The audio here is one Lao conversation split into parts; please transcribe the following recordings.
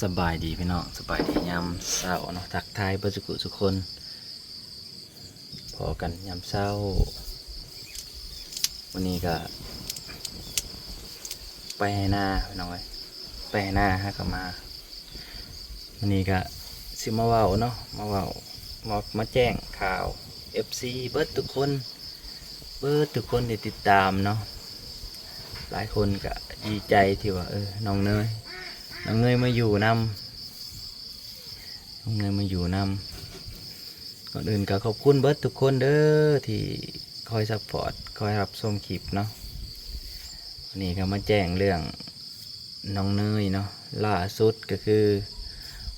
ສະບາຍດີພີ່ນ້ອງ ສະບາຍດີຍາມເຊົ້າເນາະ ທັກທາຍເບິດສູ່ຜູ້ສູ່ຄົນ ພໍ້ກັນຍາມເຊົ້າ. ມື້ນີ້ກະໄປໄຮ່ນາພີ່ນ້ອງເອີຍ ໄປໄຮ່ນາຫາກະມາ. ມື້ນີ້ກະຊິມາເວົ້າເນາະ ມາເວົ້າ ມາ ມາແຈ້ງຂ່າວເອັຟຊີເບິດທຸກຄົນ ເບິດທຸກຄົນທີ່ຕິດຕາມເນາະ. ຫຼາຍຄົນກະດີໃຈທີ່ວ່າ ເອີ ນ້ອງເນີຍ ນ້ອງເນີຍມາຢູ່ນຳ ນ້ອງເນີຍມາຢູ່ນຳ. ກ່ອນອື່ນກະຂອບຄຸນເບິດທຸກຄົນເດີ ທີ່ຄອຍຊັບພອດ ຄອຍຮັບຊົມຄລິບເນາະ. ວັນນີ້ກະມາແຈ້ງເລື່ອງນ້ອງເນີຍເນາະ ລ່າສຸດກະຄື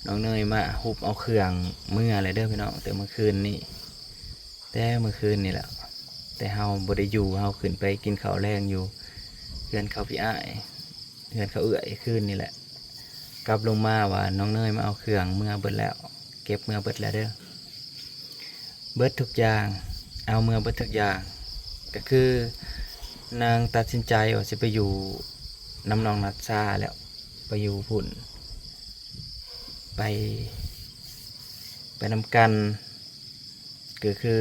ນ້ອງເນີຍມາຮຸບເອົາເຄື່ອງເມືອແລ້ວເດີພີ່ນ້ອງ ແຕ່ມື້ຄືນນີ້ ແຕ່ມື້ຄືນນີ້ແຫຼະ ແຕ່ເຮົາບໍ່ໄດ້ຢູ່ ເຮົາຂຶ້ນໄປກິນເຂົ້າແລງຢູ່ເຮືອນເຂົາພີ່ອ້າຍ ເຮືອນເຂົາເອື້ອຍຄືນນີ້ແຫຼະ. ກັບລົງມາວ່ານ້ອງເນີຍມາເອົາເຄື່ອງເມືອເບິດແລ້ວ ເກັບເມືອເບິດແລ້ວເດີ ເບິດທຸກຢ່າງ ເອົາເມືອເບິດທຸກຢ່າງ. ກະຄືນາງຕັດສິນໃຈວ່າຊິໄປຢູ່ນຳນ້ອງນັດຊາແລ້ວ ໄປຢູ່ພຸ້ນ ໄປ ໄປນຳກັນ ກໍຄື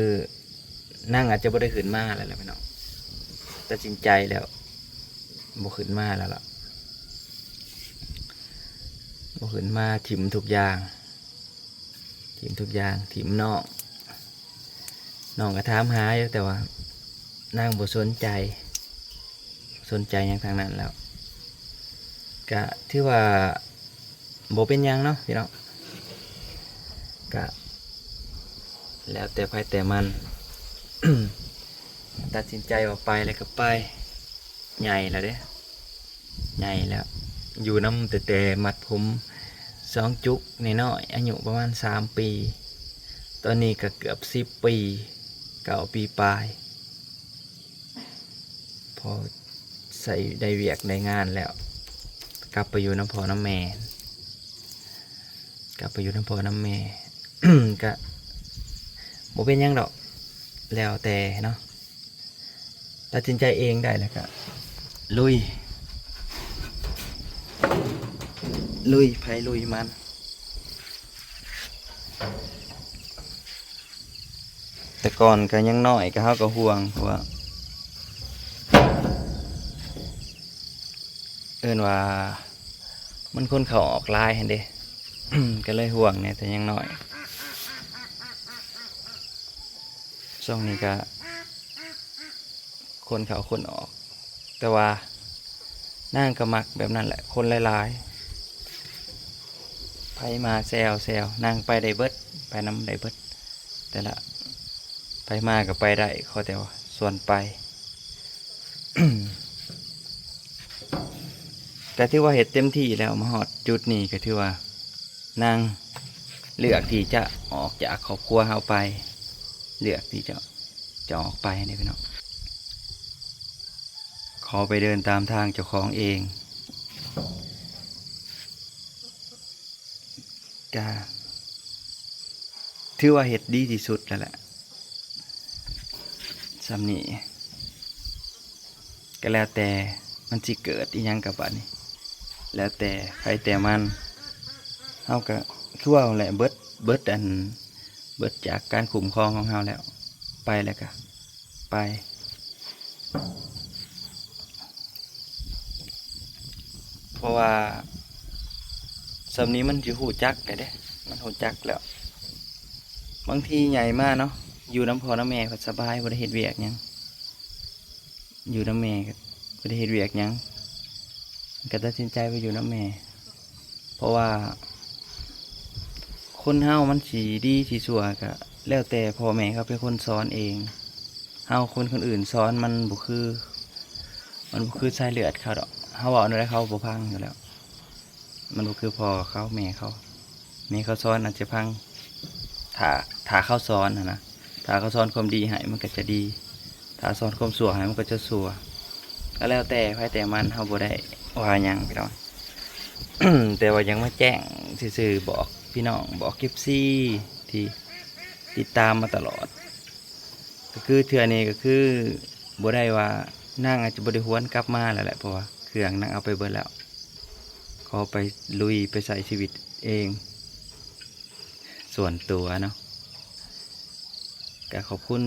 ນາງອາດຈະບໍ່ໄດ້ຂຶ້ນມາແລ້ວແຫຼະພີ່ນ້ອງ ຕັດສິນໃຈແລ້ວ ບໍ່ຂຶ້ນມາແລ້ວລະ ບໍ່ຂຶ້ນມາ ຖິ້ມທຸກຢ່າງ ຖິ້ມທຸກຢ່າງ ຖິ້ມນ້ອງ ນ້ອງກໍຖາມຫາຢູ່ ແຕ່ວ່ານາງບໍ່ສົນໃຈ ສົນໃຈຫຍັງທັງນັ້ນແລ້ວ ກະຖືວ່າບໍ່ເປັນຫຍັງເນາະພີ່ນ້ອງ ກະແລ້ວແຕ່ໃຜແຕ່ມັນ ຕັດສິນໃຈວ່າໄປແລ້ວກໍໄປ ໃຫຍ່ແລ້ວເດ້ ໃຫຍ່ແລ້ວ ຢູ່ນຳຕັ້ງແຕ່ມັດຜົມສອງຈຸກນ້ອຍໆ ອາຍຸປະມານສາມປີ ຕອນນີ້ກໍເກືອບສິບປີ ເກົ້າປີປາຍ ພໍໃຊ້ໄດ້ວຽກໄດ້ງານແລ້ວ ກັບໄປຢູ່ນຳພໍ່ນຳແມ່ ກັບໄປຢູ່ນຳພໍ່ນຳແມ່ ກະບໍ່ເປັນຫຍັງດອກ ແລ້ວແຕ່ເນາະ ຕັດສິນໃຈເອງໄດ້ແລ້ວກະລຸຍ ລຸຍໃຜລຸຍມັນ. ແຕ່ກ່ອນກໍຍັງນ້ອຍ ກໍເຮົາກໍຫ່ວງ ເພາະວ່າເອີ້ນວ່າມັນຄົນເຂົ້າອອກຫຼາຍຫັ້ນເດ້ ກໍເລີຍຫ່ວງແດ່ແຕ່ຍັງນ້ອຍ. ຊ່ວງນີ້ກໍຄົນເຂົ້າຄົນອອກ ແຕ່ວ່ານາງກໍມັກແບບນັ້ນແຫຼະ ຄົນຫຼາຍໆ ໃຜມາແຊວໆ ນາງໄປໄດ້ເບິດ ໄປນຳໄດ້ເບິດ ແຕ່ລະ ໃຜມາກໍໄປໄດ້ ຂໍແຕ່ວ່າຊວນໄປ ກໍຖືວ່າເຮັດເຕັມທີ່ແລ້ວ ມາຮອດຈຸດນີ້ກໍຖືວ່ານາງເລືອກທີ່ຈະອອກຈາກຄອບຄົວເຮົາໄປ ເລືອກທີ່ຈະ ຈະອອກໄປເດ້ພີ່ນ້ອງ ຂໍໄປເດີນຕາມທາງເຈົ້າຂອງເອງ ກະຖືວ່າເຮັດດີທີ່ສຸດແລ້ວແຫຼະ ສ່ຳນີ້ ກໍແລ້ວແຕ່ມັນຊິເກີດອີ່ຫຍັງກັບບາດນີ້ ແລ້ວແຕ່ໃຜແຕ່ມັນ ເຮົາກໍຄືວ່າແຫຼະ ເບິດ ເບິດອັນ ເບິດຈາກການຄຸ້ມຄອງຂອງເຮົາແລ້ວ ໄປແລ້ວກໍໄປ ເພາະວ່າສ່ຳນີ້ມັນຊິຮູ້ຈັກແລ້ວເດ້ ມັນຮູ້ຈັກແລ້ວ ບາງທີໃຫຍ່ມາເນາະ ຢູ່ນຳພໍ່ນຳແມ່ພັດສະບາຍ ບໍ່ໄດ້ເຮັດວຽກຫຍັງ ຢູ່ນຳແມ່ກໍບໍ່ໄດ້ເຮັດວຽກຫຍັງ ກໍຕັດສິນໃຈໄປຢູ່ນຳແມ່ ເພາະວ່າຄົນເຮົາມັນຊິດີຊິຊົ່ວກໍແລ້ວແຕ່ພໍ່ແມ່ເຂົາເປັນຄົນສອນເອງ ເຮົາຄົນ ຄົນອື່ນສອນມັນບໍ່ຄື ມັນບໍ່ຄືສາຍເລືອດເຂົາດອກ ເຮົາເວົ້າແນວໃດເຂົາບໍ່ຟັງຢູ່ແລ້ວ ມັນບໍ່ຄືພໍ່ເຂົາແມ່ເຂົາ ແມ່ເຂົາສອນອາດຈະຟັງ ຖ້າ ຖ້າເຂົາສອນຫັ້ນນະ ຖ້າເຂົາສອນຄວາມດີໃຫ້ມັນກໍຈະດີ ຖ້າສອນຄວາມຊົ່ວໃຫ້ມັນກໍຈະຊົ່ວ ກໍແລ້ວແຕ່ໃຜແຕ່ມັນ ເຮົາບໍ່ໄດ້ວ່າຫຍັງພີ່ນ້ອງ ແຕ່ວ່າຢາກມາແຈ້ງຊື່ໆ ບອກພີ່ນ້ອງ ບອກເອັຟຊີທີ່ຕິດຕາມມາຕະຫຼອດ ກໍຄືເທື່ອນີ້ກໍຄືບໍ່ໄດ້ວ່າ ນາງອາດຈະບໍ່ໄດ້ຫວນກັບມາແລ້ວແຫຼະ ເພາະວ່າເຄື່ອງນາງເອົາໄປເບິດແລ້ວ ຂ ກໍໄປລຸຍໄປໃຊ້ຊີວິດເອງ ສ່ວນຕົວເນາະ. ກະຂອບຄຸນ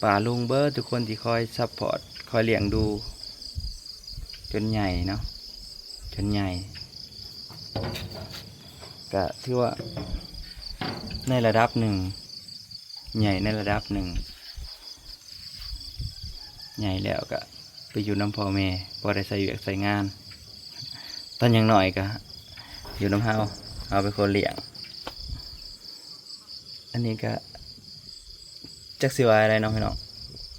ປ້າລຸງເບີດທຸກຄົນທີ່ຄອຍຊັບພອດ ຄອຍລ້ຽງດູຈົນໃຫຍ່ເນາະ ຈົນໃຫຍ່ ກະຖືວ່າໃນລະດັບໜຶ່ງ ໃຫຍ່ໃນລະດັບໜຶ່ງ ໃຫຍ່ແລ້ວກະໄປຢູ່ນຳພໍ່ແມ່ ພໍໄດ້ໃຊ້ວຽກໃຊ້ງານ. ຕອນຍັງນ້ອຍກະຢູ່ນຳເຮົາ ເຮົາເປັນຄົນລ້ຽງ. ອັນນີ້ກະຈັກຊິວ່າໃດເນາະພີ່ນ້ອງ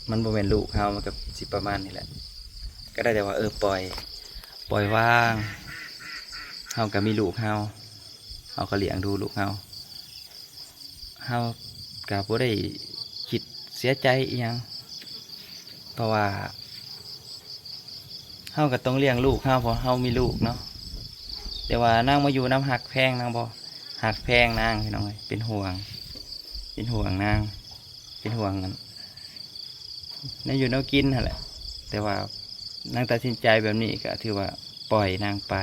ມັນບໍ່ແມ່ນລູກເຮົາ ມັນກະຊິປະມານນີ້ແຫຼະ. ກະໄດ້ແຕ່ວ່າ ເອີ ປ່ອຍ ປ່ອຍວາງ ເຮົາກະມີລູກເຮົາ ເຮົາກະລ້ຽງດູລູກເຮົາ. ເຮົາກະບໍ່ໄດ້ຄິດເສຍໃຈອີ່ຫຍັງ ເພາະວ່າເຮົາກະຕ້ອງລ້ຽງລູກເຮົາ ເພາະເຮົາມີລູກເນາະ. ແຕ່ວ່ານາງມາຢູ່ນຳ ຮັກແພງນາງບໍ່? ຮັກແພງນາງພີ່ນ້ອງເອີຍ ເປັນຫ່ວງ ເປັນຫ່ວງນາງ ເປັນຫ່ວງອັນ ແນວຢູ່ແນວກິນຫັ້ນແຫຼະ. ແຕ່ວ່ານາງຕັດສິນໃຈແບບນີ້ກະຖືວ່າປ່ອຍນາງໄປ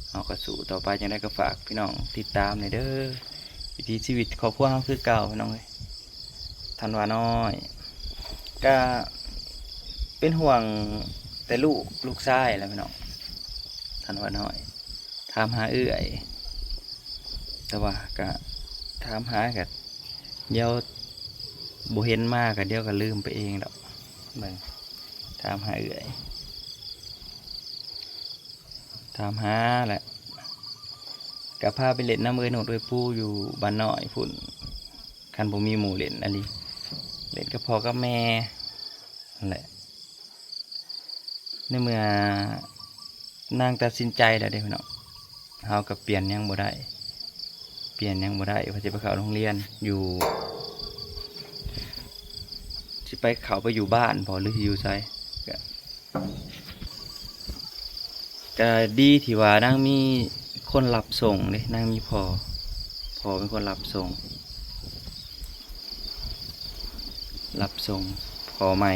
ເຮົາກະສູ້ຕໍ່ໄປ. ຈັ່ງໃດກະຝາກພີ່ນ້ອງຕິດຕາມແດ່ເດີ ວິຖີຊີວິດຄອບຄົວເຮົາຄືເກົ່າພີ່ນ້ອງເອີຍ. ທັນວານ້ອຍກະເປັນຫ່ວງແຕ່ລູກ ລູກຊາຍແຫຼະພີ່ນ້ອງ. ທັນວານ້ອຍ ຖາມຫາເອື້ອຍ ແຕ່ວ່າກະຖາມຫາກະ ດຽວບໍ່ເຫັນມາກະ ດຽວກະລືມໄປເອງດອກ. ເບິ່ງ ຖາມຫາເອື້ອຍ ຖາມຫາແຫຼະ ກະພາໄປຫຼິ້ນນຳເອື້ອຍໂນດເອື້ອຍປູຢູ່ບ້ານນ້ອຍພຸ້ນ. ຄັນບໍ່ມີໝູ່ຫຼິ້ນອີ່ຫຼີ ຫຼິ້ນກັບພໍ່ກັບແມ່ຫັ້ນແຫຼະ. ໃນເມື່ອນາງຕັດສິນໃຈແລ້ວເດ້ພີ່ນ້ອງ ເຮົາກະປ່ຽນຫຍັງບໍ່ໄດ້ ປ່ຽນຫຍັງບໍ່ໄດ້ ວ່າຊິໄປເຂົ້າໂຮງຮຽນຢູ່ ຊິໄປເຂົ້າໄປຢູ່ບ້ານບໍ ຫຼືຊິຢູ່ໃສ. ກະ ກະດີທີ່ວ່ານາງມີຄົນຮັບສົ່ງເດ້ ນາງມີພໍ່ ພໍ່ເປັນຄົນຮັບສົ່ງ ຮັບສົ່ງພໍ່ໃໝ່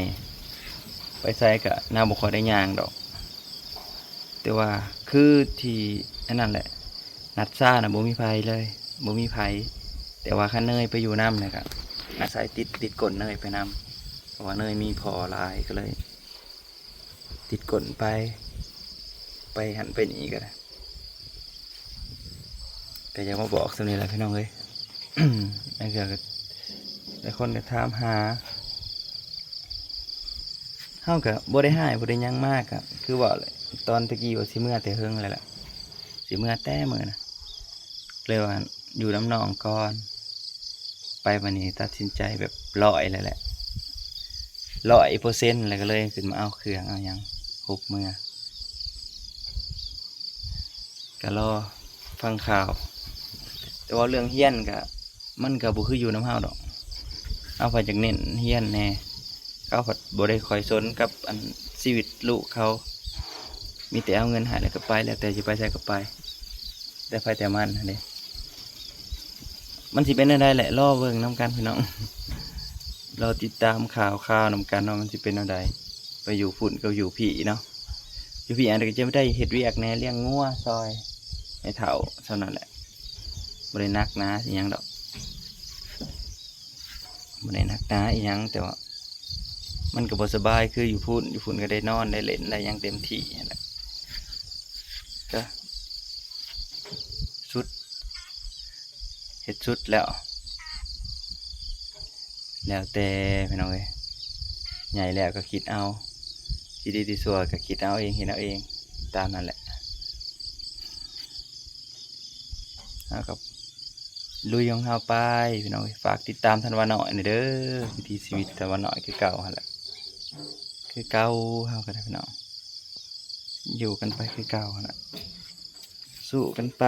ໄປໃສກະນາງບໍ່ຄ່ອຍໄດ້ຍ່າງດອກ. ແຕ່ວ່າຄືທີ່ອັນນັ້ນແຫຼະ ນັດຊານະບໍ່ມີໃຜເລີຍ ບໍ່ມີໃຜ. ແຕ່ວ່າຄັນເນີຍໄປຢູ່ນຳນະກະອາໄສຕິດ ຕິດກົ້ນເນີຍໄປນຳ ເພາະວ່າເນີຍມີພໍ່ຫຼາຍ ກະເລີຍ ຕິດກົ້ນໄປ ໄປຫັ້ນໄປນີ້ກະໄດ້. ກະຢາກມາບອກສ່ຳນີ້ແຫຼະພີ່ນ້ອງເອີຍ. ລາງເທື່ອກະຫຼາຍຄົນກະຖາມຫາ ເຮົາກະບໍ່ໄດ້ຮ້າຍບໍ່ໄດ້ຫຍັງມາ ກະຄືເວົ້າແຫຼະ ຕອນຕະກີ້ວ່າຊິເມືອແຕ່ເຫິງແລ້ວແຫຼະ ຊິເມືອແຕ່ມື້ນະ ເລີຍວ່າຢູ່ນຳນ້ອງກ່ອນ. ໄປບາດນີ້ຕັດສິນໃຈແບບຮ້ອຍເລີຍແຫຼະ ຮ້ອຍເປີເຊັນ ແລ້ວກະເລີຍຂຶ້ນມາເອົາເຄື່ອງເອົາຫຍັງ ຮຸບເມືອ ກະລໍຟັງຂ່າວ. ແຕ່ວ່າເລື່ອງຮຽນກະ ມັນກະບໍ່ຄືຢູ່ນຳເຮົາດອກ ເຮົາພັດຢາກເນັ້ນຮຽນແດ່ ເຂົາພັດບໍ່ໄດ້ຄ່ອຍສົນກັບອັນຊີວິດລູກເຂົາ ມີແຕ່ເອົາເງິນໃຫ້ແລ້ວກະໄປ ແລ້ວແຕ່ຊິໄປໃສກະໄປ ແຕ່ໃຜແຕ່ມັນຫັ້ນເດ້. ມັນຊິເປັນແນວໃດແຫຼະ ລໍເບິ່ງນຳກັນພີ່ນ້ອງ ລໍຕິດຕາມຂ່າວຄາວນຳກັນເນາະ ມັນຊິເປັນແນວໃດ. ໄປຢູ່ພຸ້ນກັບຢູ່ພີ້ເນາະ ຢູ່ພີ້ອາດຈະໄດ້ເຮັດວຽກແດ່ ລ້ຽງງົວຊ່ອຍແມ່ເຖົ້າ ສ່ຳນັ້ນແຫຼະ ບໍ່ໄດ້ໜັກໜາອີ່ຫຍັງດອກ ບໍ່ໄດ້ໜັກໜາອີ່ຫຍັງ ແຕ່ວ່າມັນກະບໍ່ສະບາຍຄືຢູ່ພຸ້ນ ຢູ່ພຸ້ນກະໄດ້ນອນໄດ້ຫຼິ້ນໄດ້ຫຍັງເຕັມທີ່ຫັ້ນແຫຼະ. ກະສຸດ ເຮັດສຸດແລ້ວ ແລ້ວແຕ່ພີ່ນ້ອງເອີຍ ໃຫຍ່ແລ້ວກະຄິດເອົາ ຊິດີຊິຊົ່ວກະຄິດເອົາເອງ ເຮັດເອົາເອງ ຕາມນັ້ນແຫຼະ. ເຮົາກະລຸຍຂອງເຮົາໄປພີ່ນ້ອງເອີຍ. ຝາກຕິດຕາມທັນວານ້ອຍແດ່ເດີ ວິຖີຊີວິດທັນວານ້ອຍຄືເກົ່າຫັ້ນແຫຼະ ຄືເກົ່າ ເຮົາກະໄດ້ພີ່ນ້ອງ ຢູ່ກັນໄປຄືເກົ່າຫັ້ນແຫຼະ ສູ້ກັນໄປ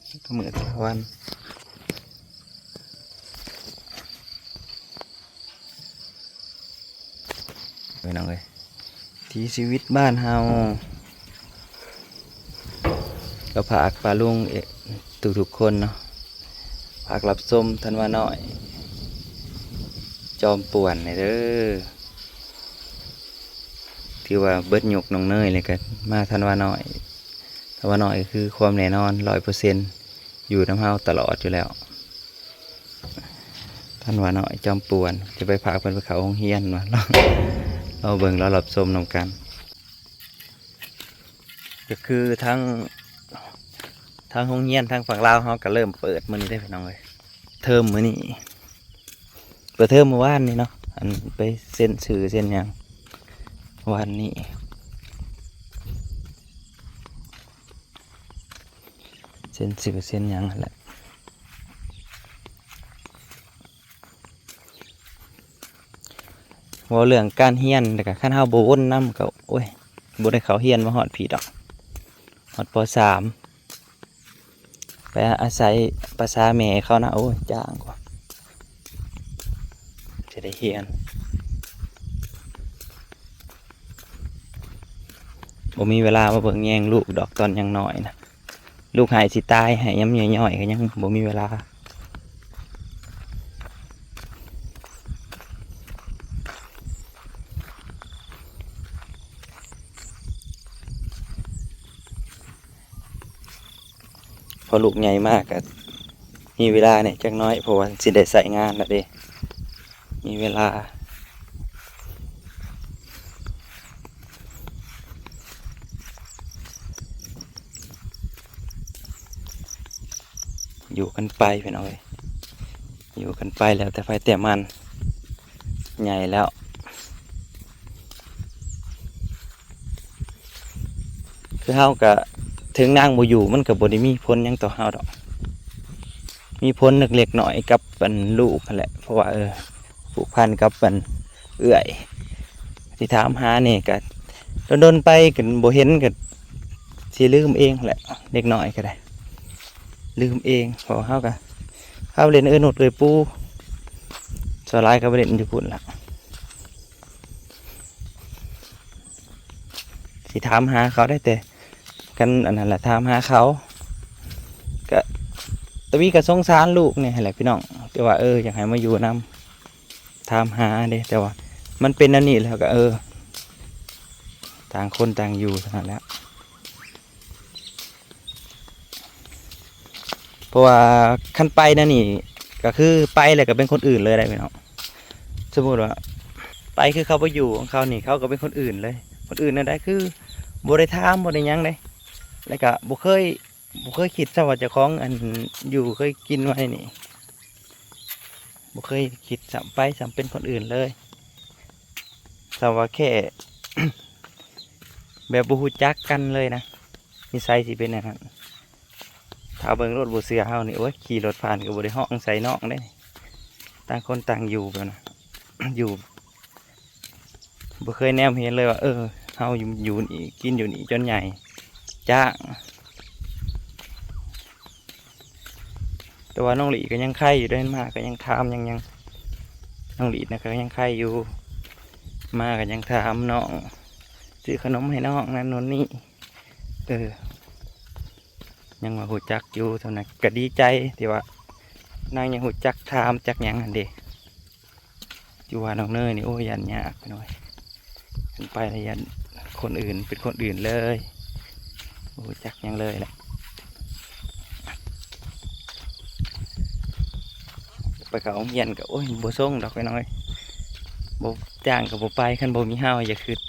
ແຕ່ລະມື້ແຕ່ລະວັນ ພີ່ນ້ອງເອີຍ ວິຖີຊີວິດບ້ານເຮົາ ກະຝາກປ້າລຸງ ເອ ທຸກໆຄົນເນາະ ຝາກຮັບຊົມທັນວານ້ອຍ ຈອມປ່ວນແດ່ເດີ. ຖືວ່າເບິດຍຸກນ້ອງເນີຍ ແລ້ວກໍມາທັນວານ້ອຍ. ທັນວານ້ອຍກໍຄືຄວາມແນ່ນອນຮ້ອຍເປີເຊັນ ຢູ່ນຳເຮົາຕະຫຼອດຢູ່ແລ້ວ. ທັນວານ້ອຍຈອມປ່ວນ ຈະໄປພາເພິ່ນໄປເຂົ້າໂຮງຮຽນວ່າ ລອງ ລອງເບິ່ງ ລອງຮັບຊົມນຳກັນ. ກໍຄືທັງ ທັງໂຮງຮຽນທາງຝັ່ງລາວເຮົາກໍເລີ່ມເປີດມື້ນີ້ເດ້ພີ່ນ້ອງເອີຍ. ເທີມມື້ນີ້ ເປີດເທີມມື້ວານນີ້ເນາະ ອັນໄປເຊັນຊື່ເຊັນຫຍັງວານນີ້ ເຊັນຊື່ເຊັນຫຍັງຫັ້ນແຫຼະ. ເວົ້າເລື່ອງການຮຽນ ແລ້ວກໍຄັນເຮົາບໍ່ວົນນຳກໍ ໂອ້ຍ ບໍ່ໄດ້ເຂົ້າຮຽນມາຮອດພີ້ດອກ ຮອດ ປໍສາມ ໄປອາໄສພາສາແມ່ເຂົານະ. ໂອ້ຍ ຈ້າງກວ່າ ຈະໄດ້ຮຽນ ບໍ່ມີເວລາມາເບິ່ງແຍງລູກດອກ ຕອນຍັງນ້ອຍນະ. ລູກໄຫ້ຊິຕາຍ ໄຫ້ຍາມຍ່ອຍໆ ກໍຍັງບໍ່ມີເວລາ. ພໍລູກໃຫຍ່ມາກະມີເວລາແດ່ຈັກໜ້ອຍ ເພາະວ່າຊິໄດ້ໃຊ້ງານແລ້ວເດ້ ມີເວລາ. ຢູ່ກັນໄປພີ່ນ້ອງເອີຍ ຢູ່ກັນໄປ ແລ້ວແຕ່ໃຜແຕ່ມັນ ໃຫຍ່ແລ້ວ. ຄືເຮົາກະ ເຖິງນາງບໍ່ຢູ່ ມັນກະບໍ່ໄດ້ມີຜົນຫຍັງຕໍ່ເຮົາດອກ ມີຜົນເລັກໆນ້ອຍໆກັບອັນລູກຫັ້ນແຫຼະ ເພາະວ່າ ເອີ ຜູກພັນກັບອັນເອື້ອຍ ຊິຖາມຫາແດ່ ກະດົນໆໄປ ກະບໍ່ເຫັນ ກະຊິລືມເອງແຫຼະ ເດັກນ້ອຍກະໄດ້ລືມເອງ ເພາະເຮົາກະ ເຮົາເລ່ນເອື້ອຍໂນດເອື້ອຍປູ ສ່ວນຫຼາຍກະໄປເລ່ນຢູ່ພຸ້ນລະ. ຊິຖາມຫາເຂົາໄດ້ ແຕ່ຄັນອັນນັ້ນລະ ຖາມຫາເຂົາ ກະ ຕະວີກະສົງສານລູກແດ່ຫັ້ນແຫຼະພີ່ນ້ອງ ແຕ່ວ່າ ເອີ ຢາກໃຫ້ມາຢູ່ນຳ ຖາມຫາເດ້ ແຕ່ວ່າມັນເປັນແນວນີ້ແລ້ວກະ ເອີ ຕ່າງຄົນຕ່າງຢູ່ເທົ່ານັ້ນແຫຼະ. ເພາະວ່າຄັນໄປແນວນີ້ກະຄືໄປແລ້ວກະເປັນຄົນອື່ນເລີຍໄດ໋ພີ່ນ້ອງ. ສົມມຸດວ່າໄປຄືເຂົາບໍ່ຢູ່ຂອງເຂົານີ້ ເຂົາກະເປັນຄົນອື່ນເລີຍ ຄົນອື່ນແນວໃດ ຄືບໍ່ໄດ້ຖາມບໍ່ໄດ້ຫຍັງເດ້ ແລ້ວກະບໍ່ເຄີຍ ບໍ່ເຄີຍຄິດຊ້ຳວ່າເຈົ້າຂອງອັນຢູ່ເຄີຍກິນໄວ້ນີ້ ບໍ່ເຄີຍຄິດຊ້ຳ ໄປຊ້ຳເປັນຄົນອື່ນເລີຍ ຊ້ຳວ່າແຄ່ ແບບບໍ່ຮູ້ຈັກກັນເລີຍນະ ນິໄສຊິເປັນແນວນັ້ນ. ຖ້າເບິ່ງໂລດ ບໍ່ເຊື່ອເຮົານີ້ ໂອ້ຍ ຂີ່ລົດຜ່ານກໍບໍ່ໄດ້ຮ້ອງໃສ່ນ້ອງເດ້ ຕ່າງຄົນຕ່າງຢູ່ແບບນັ້ນ ຢູ່ ບໍ່ເຄີຍແນມເຫັນເລີຍວ່າ ເອີ ເຮົາຢູ່ ຢູ່ນີ້ ກິນຢູ່ນີ້ຈົນໃຫຍ່ ຈ້າງ. ແຕ່ວ່ານ້ອງຫຼີກໍຍັງໄຄຢູ່ເດ້ ມາກໍຍັງຖາມ ຍັງ ຍັງ ນ້ອງຫຼີນະກໍຍັງໄຄຢູ່ ມາກໍຍັງຖາມນ້ອງ ຊື້ຂະໜົມໃຫ້ນ້ອງນັ້ນໂນ່ນນີ້ ເອີ ຍັງວ່າຮູ້ຈັກຢູ່ ເທົ່ານັ້ນກໍດີໃຈທີ່ວ່ານາງຍັງຮູ້ຈັກຖາມຈັກຫຍັງຫັ້ນເດ້. ຢູ່ວ່ານ້ອງເນີຍນີ້ ໂອ້ຍ ຢ້ານຍາກພີ່ນ້ອງ ເພິ່ນໄປແລ້ວຢ້ານຄົນອື່ນ ເປັນຄົນອື່ນເລີຍ ບໍ່ຮູ້ຈັກຫຍັງເລີຍແຫຼະ. ໄປເຂົ້າໂຮງຮຽນກໍ ໂອ້ຍ ບໍ່ສົ່ງດອກພີ່ນ້ອງເອີຍ ບໍ່ຈ້າງກໍບໍ່ໄປ ຄັນບໍ່ມີເຮົາ ຢ່າຄິດ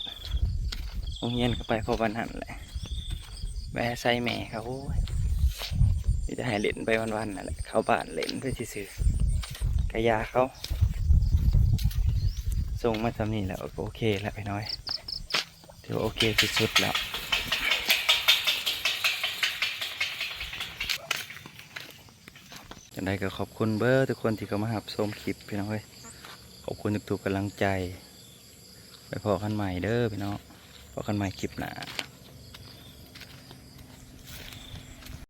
ໂຮງຮຽນກໍໄປເພາະວ່ານັ້ນແຫຼະ ໄປອາໄສແມ່ເຂົາ ໂອ້ຍ ມີແຕ່ໃຫ້ຫຼິ້ນໄປວັນໆນັ້ນແຫຼະ ເຂົ້າບ້ານຫຼິ້ນໄປຊື່ໆ ກະຢ່າເຂົາ ສົ່ງມາສ່ຳນີ້ແລ້ວກໍໂອເຄແລ້ວພີ່ນ້ອງເອີຍ ຖືວ່າໂອເຄສຸດໆແລ້ວ. ຈັ່ງໃດກໍຂອບຄຸນເບີດທຸກຄົນທີ່ເຂົ້າມາຮັບຊົມຄລິບພີ່ນ້ອງເອີຍ ຂອບຄຸນທຸກໆກຳລັງໃຈ ໄປພໍ້ກັນໃໝ່ເດີພີ່ນ້ອງ ພໍ້ກັນໃໝ່ຄລິບໜ້າ.